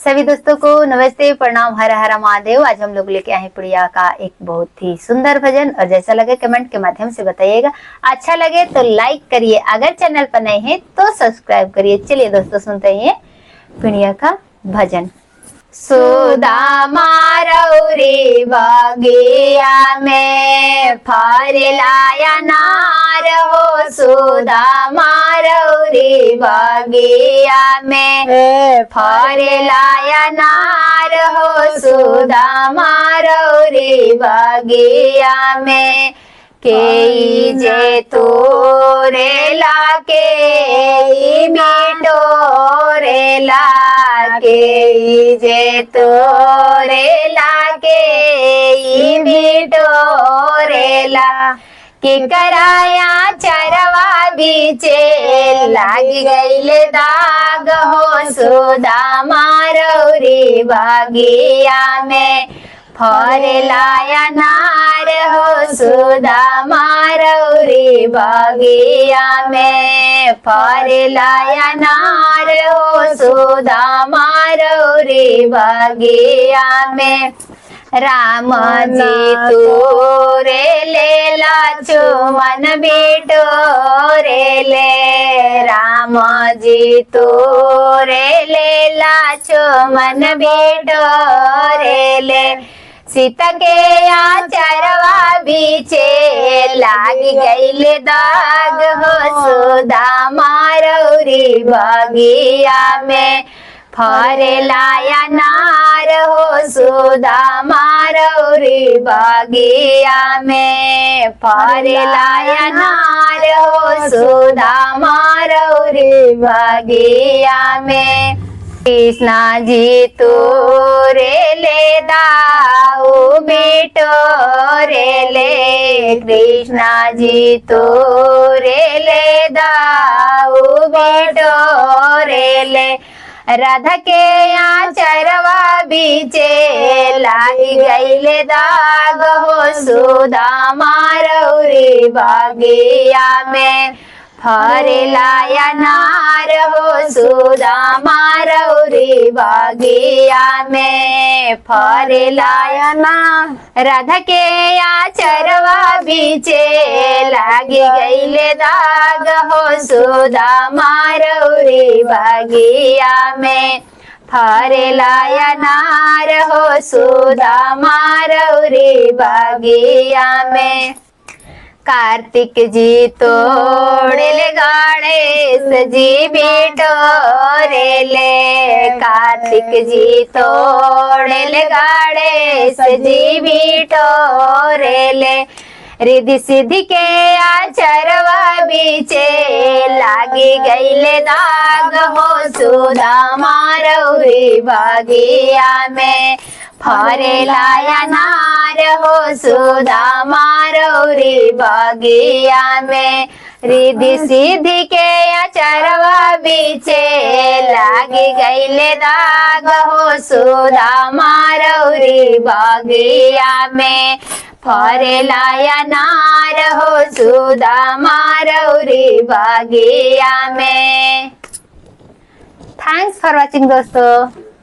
सभी दोस्तों को नमस्ते, प्रणाम, हर हर महादेव। आज हम लोग लेके आए हैं प्रिया का एक बहुत ही सुंदर भजन, और जैसा लगे कमेंट के माध्यम से बताइएगा। अच्छा लगे तो लाइक करिए, अगर चैनल पर नए हैं तो सब्सक्राइब करिए। चलिए दोस्तों, सुनते हैं प्रिया का भजन। सुदामा रौरी बगिया में फरलाया नार हो, सुदामा रौरी बगिया में फरलाया नार हो, सुदामा रौरी बगिया में के जे तोरे लाके बिटोरे लाके, जे तोरे लाके बिटोरे ला के कराया चरवा बीचे लाग गईल दाग हो, सुदामा रौरी बगिया में फरलाया नार हो, सुदामा रौरी बगिया में फरलाया नार हो, सुदामा रौरी बगिया में। राम जी तोरे ले लक्ष्मण बिटोरे ले, राम जी तोरे ले लक्ष्मण बिटोरे ले, सीता के आचरवा बीचे लाग गईल दाग हो, सुदामा रौरी बगिया में फरलाया नार हो, सुदामा रौरी बगिया में फरलाया नार हो, सुदामा रौरी बगिया में। कृष्णा जी तोरे ले दाऊ बिटोरे ले, कृष्णा जी तोरे ले दाऊ बिटोरे ले, राधा के आचरवा बीचे लाग गईल दाग हो, सुदामा रौरी बगिया में फरलाया नार हो, सुदामा रौरी बगिया में फरलाया नार, राधा के आचरवा बीचे लाग गईल दाग हो, सुदामा रौरी बगिया में फरलाया नार हो, सुदामा रौरी बगिया में। कार्तिक जी तोड़े गणेश जी बिटोरे ले, कार्तिक जी तोड़े गणेश जी बिटोरे ले, रिद्धि सिद्धि के आचरवा बीचे लागी गईल दाग हो, सुदामा रौरी बगिया में फरलाया नार हो, सुदामा रौरी बगिया में रिद्धि सिद्धि के आचरवा बीचे लाग गईल दाग हो, सुदामा रौरी बगिया में फरलाया नार हो, सुदामा रौरी बगिया में। Thanks for watching दोस्तों।